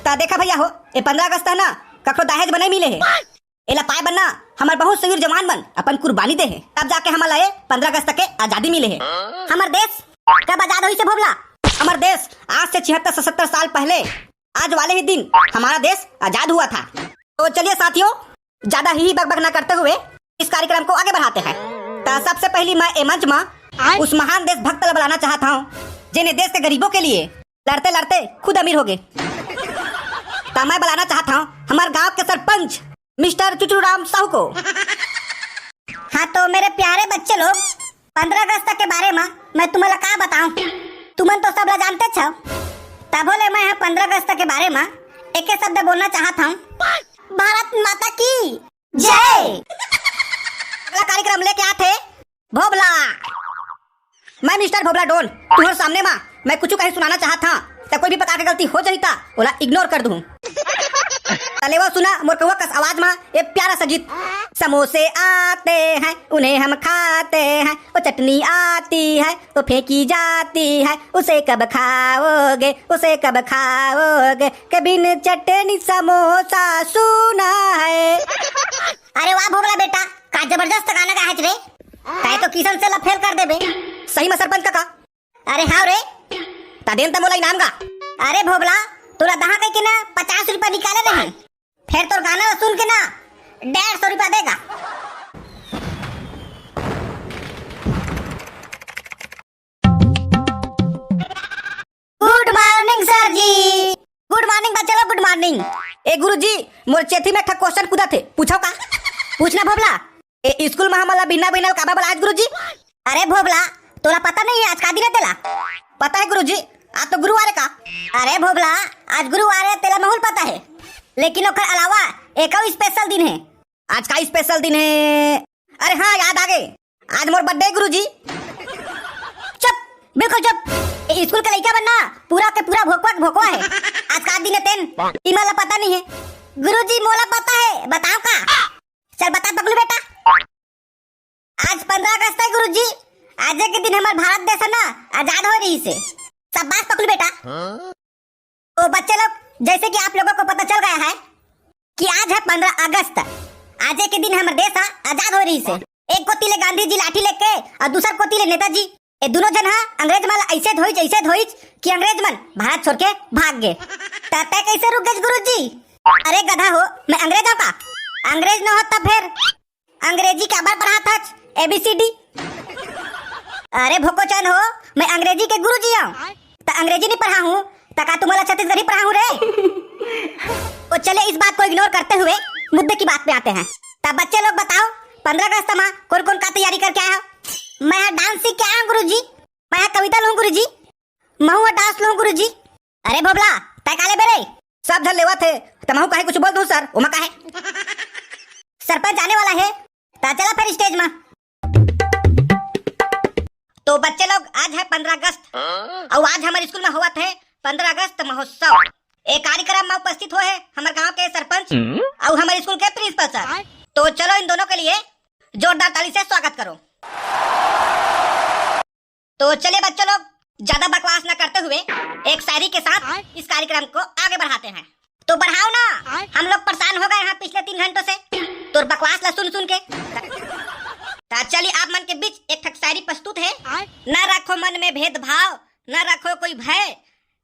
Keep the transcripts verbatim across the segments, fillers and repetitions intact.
त देखा भैया हो, ए पंद्रह अगस्त ह ना, कखरो दहेज म नइ मिले हे। एला पाए बर ना हमर बहुत सयूर जवान मन अपन कुर्बानी दे हे, तब जाके हमन ला ए पंद्रह अगस्त के आजादी मिले हे। हमर देश कब आजाद होइस हे भोभला? हमर देश आज से छिहत्तर सतहत्तर साल पहले आज वाले ही दिन हमारा देश आजाद हुआ था। तो चलिए साथियों, ज्यादा ही बकबक ना करते हुए इस कार्यक्रम को आगे बढ़ाते हैं। तो सबसे पहली मैं ए मंच में उस महान देशभक्त ला बुलाना चाहत हूँ, जेने देश के गरीबों के लिए लड़ते लड़ते खुद अमीर हो गए। तो मैं बुलाना चाहत हूँ हमारे गांव के सरपंच मिस्टर चुचुराम साहू को। हाँ, तो मेरे प्यारे बच्चे लोग, पंद्रह अगस्त के बारे में मैं तुम्हें ला का बताऊं, तुमन तो सब ला जानते छव। तभो ले मैं ह पंद्रह अगस्त के बारे में एके शब्द बोलना चाहत हूँ, भारत माता की जय। अगला कार्यक्रम लेके आथे भोभला। मैं मिस्टर भोभला डोन, तुम्हारे सामने मा मैं कुछ कहीं सुनाना चाहत हूँ, त कोई भी प्रकार के गलती हो जाही त ओला इग्नोर कर दूँ। त लेवा सुना मोर कौवा कस आवाज मा ये प्यारा सा गीत। समोसे आते हैं, उन्हें हम खाते हैं, वो चटनी आती है, वो फेंकी जाती है, उसे कब खाओगे, उसे कब खाओगे, के बिन चटनी समोसा सूना है। अरे वाह भोभला बेटा, का जबरदस्त गाना गाए हच रे। तैं तो किसन से ला फेल कर देबे। सही में सरपंच काका। अरे हाँ रे। त देन त मोला इनाम गा। अरे भोभला, तोला दहा कह के ना पचास रुपया निकाले रहे, फिर तोर गाना ला सुन के ना डेढ़ सौ रुपया देगा। गुड मॉर्निंग सर जी। गुड मॉर्निंग बच्चा लोग, गुड मॉर्निंग। ए गुरुजी, मोर चेथी में एक ठा क्वेश्चन कूदत हे, पूछो का? पूछना भोभला। ए स्कूल में हमन ला बिहना बिहना काबर बुलाए गुरुजी? अरे भोभला, तोला पता नहीं है आज का दिन है तेला? पता है गुरुजी, आज तो गुरुवार है का? अरे भोभला, आज गुरुवार है तेला महूल पता है, लेकिन ओकर अलावा एक अउ स्पेशल दिन है। आज का स्पेशल दिन है? अरे हाँ, याद आ गए, आज मोर बर्थडे हे गुरुजी। चुप, बिल्कुल चुप। ए स्कूल के लइका मन ना पूरा के पूरा भोकवा के भोकवा हे। आज का दिन हे तेन, इमन ला पता नहीं है। गुरुजी मोला पता है, बताओ का? चल बता पकलू बेटा। आज पंद्रह अगस्त है गुरुजी, आज के दिन हमर भारत देश है ना आजाद हो रहिस हे। शाबाश पकलू बेटा। तो बच्चे लोग, जैसे कि आप लोगों को पता चल गया है कि आज है पंद्रह अगस्त, आजे के दिन हमर देश ह आजाद हो रहिस हे। एक कोती ले गांधी जी लाठी लेके अउ दूसर कोती ले नेताजी, ए दोनों झन ह अंग्रेज मन ला ऐसे धोइच, ऐसे धोइच कि अंग्रेज मन भारत छोड़ के भाग गे। त तैं कैसे रुक गेस गुरुजी? अरे गधा हो, मैं अंग्रेज हूँ का? अंग्रेज न होत त फेर अंग्रेजी काबर पढ़ात हच? एबीसीडी। अरे भोकोचन हो, मैं अंग्रेजी के गुरुजी हूँ। त अंग्रेजी नहीं पढ़ाहूँ, त का तुमन ला छत्तीसगढ़ी पढ़ाहूँ रे? तो चलिए इस बात को इग्नोर करते हुए मुद्दे की बात पे आते हैं। त बच्चे लोग बताओ, पंद्रह अगस्त मा कौन कौन का तैयारी करके आए हो? मैं ह डांस सीख के आया हूँ गुरुजी, मैं ह कविता लूँ गुरुजी, महू ह डांस लूँ गुरुजी। अरे भोभला, तैं का लेबे रे? सब झन लेवत हे, त महू काहे कुछ बोल दूँ सर, ओमा काहे? सरपंच आने वाला है, त चला फिर स्टेज मा। तो बच्चे लोग, आज है पंद्रह अगस्त, अउ आज हमर स्कूल में होवत है पंद्रह अगस्त महोत्सव। ए कार्यक्रम में उपस्थित होए हे हमर गांव के सरपंच अउ हमर स्कूल के प्रिंसिपल सर। तो चलो इन दोनों के लिए जोरदार ताली से स्वागत करो। तो चलिए बच्चों लोग, ज्यादा बकवास न करते हुए एक शायरी के साथ इस कार्यक्रम को आगे बढ़ाते हैं। तो बढ़ाओ ना, हम लोग परेशान हो गए हैं पिछले तीन घंटों से तोर बकवास ला सुन सुन के। त चलिए आप मन के बीच एक ठक शायरी प्रस्तुत है। न रखो मन में भेदभाव, न रखो कोई भय,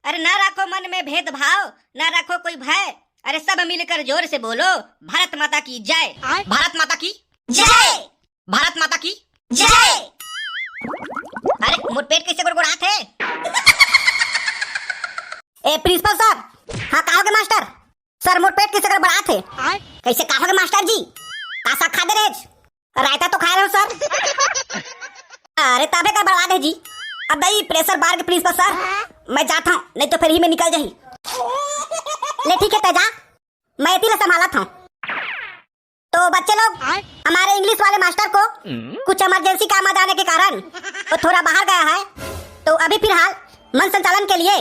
अरे न रखो मन में भेदभाव, न रखो कोई भय, अरे सब मिलकर जोर से बोलो, भारत माता की जय। भारत माता की जय। भारत माता की जय। अरे मोर पेट कैसे गड़गड़ात हे? ए प्रिंसिपल सर। हाँ, का होगे मास्टर? सर, मोर पेट कैसे गड़बड़ात हे? कैसे का होगे मास्टर जी? का साग खादे रहेच? रायता तो खाए रहेंव सर। अरे तभे गड़बड़ात हे जी। अब दई प्रेशर बार के प्रिंसिपल सर, मैं जात हूँ, नहीं तो फिर ही में निकल जाही। ले ठीक है तैं जा, मैं एती ला संभालत हूँ। तो बच्चे लोग, हमारे इंग्लिश वाले मास्टर को कुछ इमरजेंसी काम आ जाने के कारण वो थोड़ा बाहर गया है, तो अभी फिलहाल मंच संचालन के लिए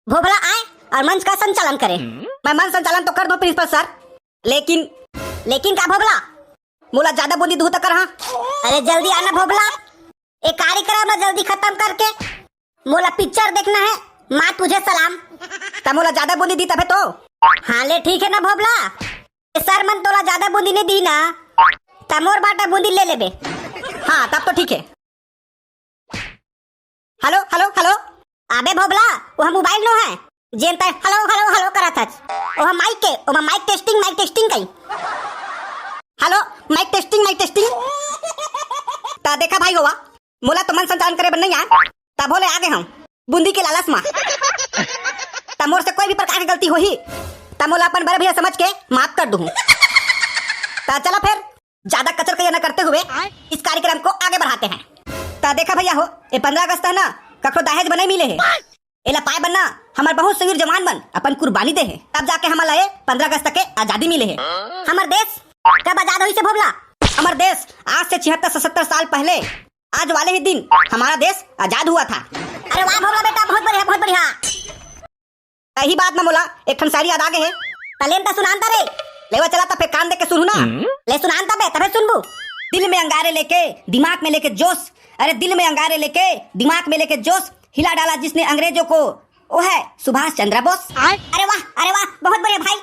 भोभला आए और मंच का संचालन करे। मैं मंच संचालन तो कर दूं प्रिंसिपल सर, लेकिन लेकिन का भोभला? मोला ज्यादा बूंदी दूहू त कर हाँ। अरे जल्दी आना भोभला, ए कार्यक्रम ला जल्दी खत्म करके मोला पिक्चर देखना है, माँ तुझे सलाम। त मोला ज्यादा बूंदी दी तभे तो। हाँ ले ठीक है ना भोभला, ये सर मन तोला ज्यादा बूंदी नहीं दी ना, त मोर बाटा बूंदी ले लेबे। हाँ तब तो ठीक है। Hello hello hello. अबे भोभला, वो मोबाइल नो है, जेन तय हेलो हेलो हेलो करत हच। ओह माइक के, oh mic testing, mic testing कई। Hello, mic testing, mic testing. ता देखा भाई होवा, मोला तो मन संचालन करे बर नहीं आए, तभो ले आगे हूँ बूंदी के लालच मा। ता मोर से कोई भी प्रकार की गलती होही, ता मोला अपन बड़े भैया समझ के माफ कर दूँ। ता चला फिर, ज्यादा कचर कहिया न करते हुए इस कार्यक्रम को आगे बढ़ाते हैं। ता देखा भैया हो, ये पंद्रह अगस्त है ना, कखरो दहेज में नहीं मिले है। एला पाए बर ना हमर बहुत सयूर जवान मन अपन कुर्बानी दे हे, तब जाके हमन ला ये पंद्रह अगस्त के आजादी मिले हे। हमर देश कब आजाद होइस हे भोभला? हमर देश आज से छिहत्तर सतहत्तर साल पहले, आज वाले ही दिन हमारा देश आजाद हुआ था। अरे वाह भोभला बेटा, बहुत बढ़िया, बहुत बढ़िया। यही बात में मोला एक ठन शायरी याद आ गए हे। तलेन त सुनान त रे। लेवा चला त फिर कान दे के सुनू ना। ले सुनान तबे, तबे सुनबू। दिल में अंगारे लेके, दिमाग में लेके जोश, अरे दिल में अंगारे लेके, दिमाग में लेके जोश, हिला डाला जिसने अंग्रेजों को, वो है सुभाष चंद्र बोस। अरे वाह, अरे वाह, बहुत बढ़िया भाई।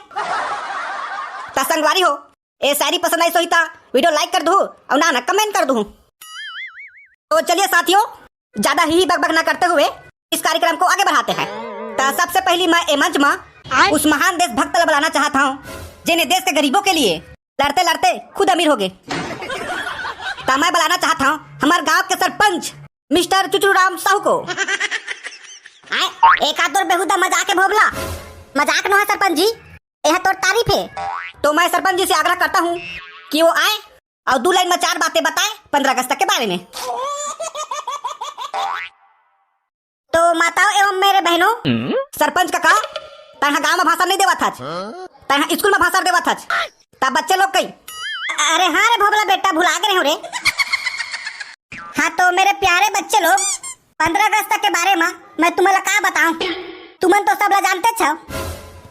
त संगवारी हो, ए शायरी पसंद आई सोही त वीडियो लाइक कर दू और ना ना कमेंट कर दू। तो चलिए साथियों, ज्यादा ही बकबक ना करते हुए इस कार्यक्रम को आगे बढ़ाते हैं। त सबसे पहली मैं ए मंच में उस महान देशभक्त ला बुलाना चाहता हूँ, जेने देश के गरीबों के लिए लड़ते लड़ते खुद अमीर हो गए। त मैं बुलाना चाहता हूँ हमारे गांव के सरपंच मिस्टर चुचुराम साहू को। आए, एक आध तोर बेहुदा मजाक है भोभला। मजाक नो है सरपंच जी, यह तोर तारीफ है। तो मैं सरपंच जी से आग्रह करता हूँ कि वो आए और दो लाइन में चार बातें बताए पंद्रह अगस्त के बारे में। तो माताओं एवं मेरे बहनों, सरपंच काका, तैं ह गांव में भाषण नहीं देवत हच, तैं ह स्कूल में भाषण देवत हच। तब बच्चे लोग कही, अरे हाँ रे भोभला बेटा, भुला गए हो रे। हाँ तो मेरे प्यारे बच्चे लोग, पंद्रह अगस्त के बारे में मैं तुम्हें का बताऊं, तुमन तो सब ला जानते छव।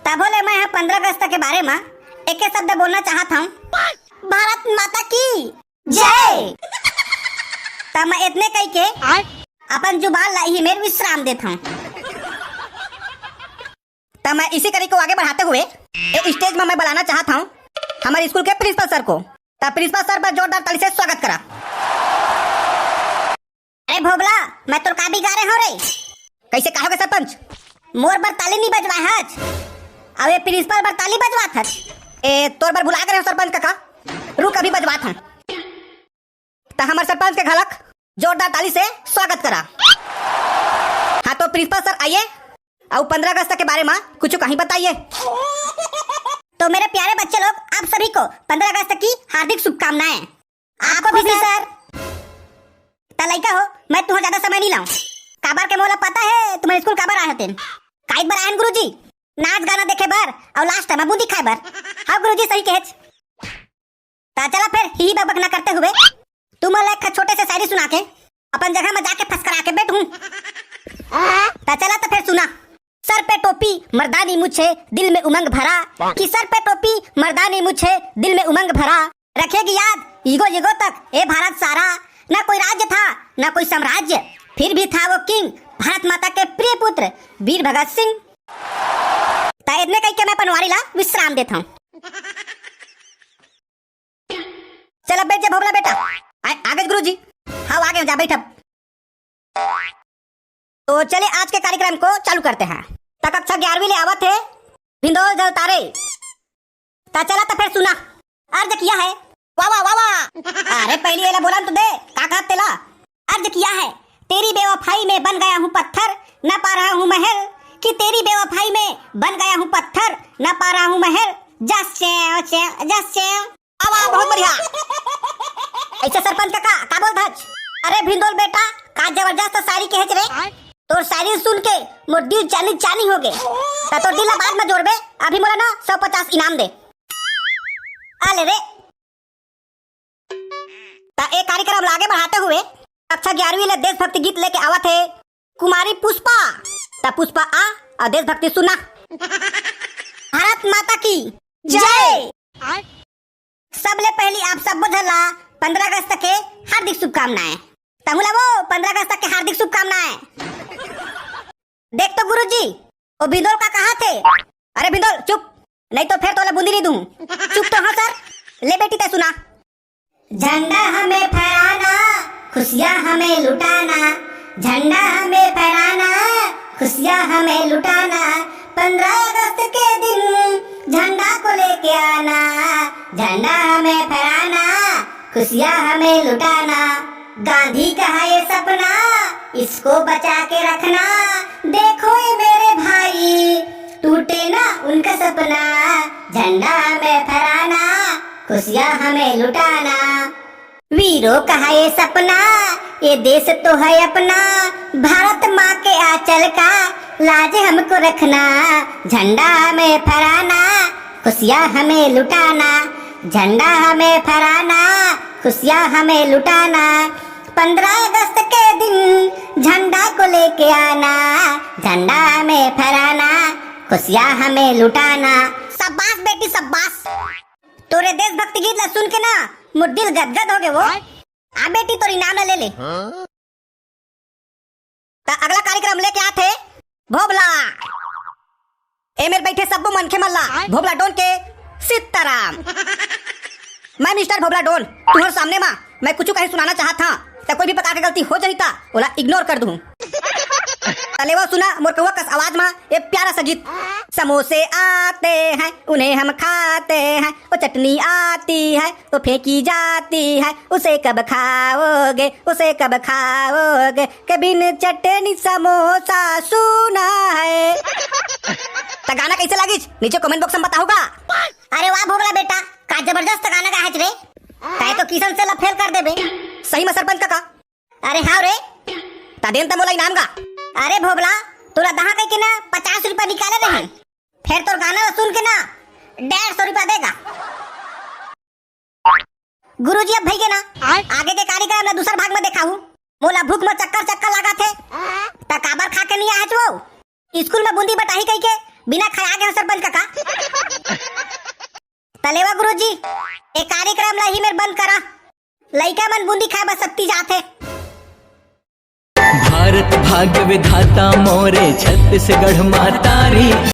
तभो ले मैं ह पंद्रह अगस्त के बारे में एक शब्द बोलना चाहत हूँ, भारत माता की जय। त मैं इतने कह के अपन जुबान ला ही मेर विश्राम देत हूँ। त मैं इसी कड़ी को आगे बढ़ाते हुए ए स्टेज में मैं बुलाना चाहत हूँ हमारे स्कूल के प्रिंसिपल सर को। त प्रिंसिपल सर पर जोरदार ताली से स्वागत करा। अरे भोभला, मैं तोर का बिगाड़े हूँ रे? कैसे कहोगे सरपंच? मोर बर ताली नहीं बजवाए हच, अब ये प्रिंसिपल बर ताली बजवात हच। ए, तोर बर बुला गए हो सरपंच काका, रुक अभी बजवात हूँ। त हमारे सरपंच के घलक जोरदार ताली से स्वागत करा। हाँ तो प्रिंसिपल सर आइए, और पंद्रह अगस्त के बारे में कुछ कहीं बताइए। तो मेरे प्यारे बच्चे लोग, आप सभी को पंद्रह अगस्त की हार्दिक शुभकामनाएं। आपको भी सर। त लइका हो, मैं तुहर ज्यादा समय नहीं लाऊं, काबर के मोला पता है तुम्हारे स्कूल काबर आए होते। काइट बर आयन गुरुजी, नाच गाना देखे बर और लास्ट टाइम बूंदी खाए बर। हाँ गुरुजी सही कहेच। त चला फिर ही बकबक ना करते हुए तुम ला एक छोटे से शायरी सुना के अपन जगह में जाके फसकरा के बैठूं। त चला त फिर सुना। सर पे टोपी मर्दानी मुझे दिल में उमंग भरा, कि सर पे टोपी मर्दानी मुझे दिल में उमंग भरा, रखेगी याद युगों युगों तक ए भारत सारा। ना कोई राज्य था ना कोई साम्राज्य, फिर भी था वो किंग भारत माता के प्रिय पुत्र वीर भगत सिंह। त इतने कह के मैं पनवारी ला विश्राम देता हूँ। चला बैठ जा भोभला बेटा। आ, आगे गुरुजी। हाँ आगे जा बैठ। तो चले आज के कार्यक्रम को चालू करते हैं। त कक्षा ग्यारहवीं ले आवत हे भिंदोल जलतारे। त चला त फिर सुना। अर्ज किया है। वाह वाह वाह वाह। अरे पहली एला बोलन तो दे, का कहत तेला? अर्ज किया है। तेरी बेवफाई में बन गया हूँ पत्थर, न पा रहा हूँ महल, कि तेरी बेवफाई में बन गया हूँ पत्थर, न पा रहा हूँ महल। जस चेव चेव जस चेव। वाह वाह बहुत बढ़िया। ऐसे सरपंच काका का बोलत हच? अरे भिंदोल बेटा, का जबरदस्त शायरी कहेच रे। तोर शायरी सुन के मोर दिल चानी चानी हो गए। त तोर दिल ला बाद में जोड़बे, अभी मोला ना सौ पचास इनाम दे। आ ले रे। त ए कार्यक्रम ला आगे बढ़ाते हुए कक्षा ग्यारहवीं ले देशभक्ति गीत लेके आवत हे कुमारी पुष्पा। त पुष्पा आ और देशभक्ति सुना। भारत माता की जय। सबले पहली आप सब्बो झन ला पंद्रह अगस्त के हार्दिक शुभकामनाएं। तहूं ला वो पंद्रह अगस्त के हार्दिक शुभकामनाएं। देख तो गुरुजी, ओ भिंदोल का कहा थे? अरे भिंदोल चुप, नहीं तो फिर तोला बूंदी नहीं दूं। चुप तो हो सर। ले बेटी, तै सुना। झंडा हमें फहराना, खुशियां हमें लुटाना। झंडा हमें फहराना, खुशियां हमें लुटाना। पंद्रह अगस्त के दिन झंडा को लेके आना। झंडा हमें फहराना, खुशियां हमें लुटाना। गांधी का है ये सपना, इसको बचा के रखना। देखो ये मेरे भाई, टूटे ना उनका सपना। झंडा हमें फहराना, खुशियां हमें लुटाना। वीरों का है ये सपना, ये देश तो है अपना। भारत माँ के आंचल का लाज हमको रखना। झंडा हमें फहराना, खुशियां हमें लुटाना। झंडा हमें फहराना, खुशियां हमें लुटाना। पंद्रह अगस्त के दिन झंडा को लेके आना। झंडा हमें फहराना, खुशियां हमें लुटाना। शाबाश बेटी, शाबाश। तोरे देशभक्ति गीत ला सुन के ना मोर दिल गदगद हो गे वो। आ बेटी, तोर इनाम ला ले ले। त अगला कार्यक्रम लेके आथे भोभला। ए मेर बैठे सब्बो मनखे मन ला भोभला डोन के सीताराम। मैं मिस्टर भोभला डोन, तुहर सामने मा मैं कुछ कहीं सुनाना चाहत हां, त कोई भी प्रकार के गलती हो जाही त ओला इग्नोर कर दूं। त लेवा सुना मोर कौवा कस आवाज मा ये प्यारा सा गीत। समोसे आते हैं, उन्हें हम खाते हैं, वो चटनी आती है, वो फेंकी जाती है, उसे कब खाओगे, उसे कब खाओगे, के बिन चटनी समोसा सूना है। त गाना कैसे लागिस, नीचे कमेंट बॉक्स में बताओगा। अरे वाह भोभला बेटा, का जबरदस्त गाना गाहच रे। तै तो किशन से ला फेल कर देबे। सही में सरपंच काका। अरे हाव रे। त देन त मोला इनाम गा। अरे भोभला, तोला दहा कहिके ना पचास रुपया निकाले रहे, फेर तोर गाना ला सुन के ना डेढ़ सौ रुपया देगा। गुरुजी, अब भइगे ना, आय। आगे के कार्यक्रम ला दूसर भाग में देखाहू। मोला भूख में चक्कर चक्कर लागत हे, त काबर खा के नहीं आहच वो? स्कूल में बूंदी बटाही कहिके बिना खाए आगे सरपंच काका। त लेवा गुरुजी, ए कार्यक्रम ला ही मेर बंद करा। लइका मन बूंदी खाए बर सत्ती जाथे। भारत भाग्य विधाता मोरे छत्तीसगढ़ महतारी,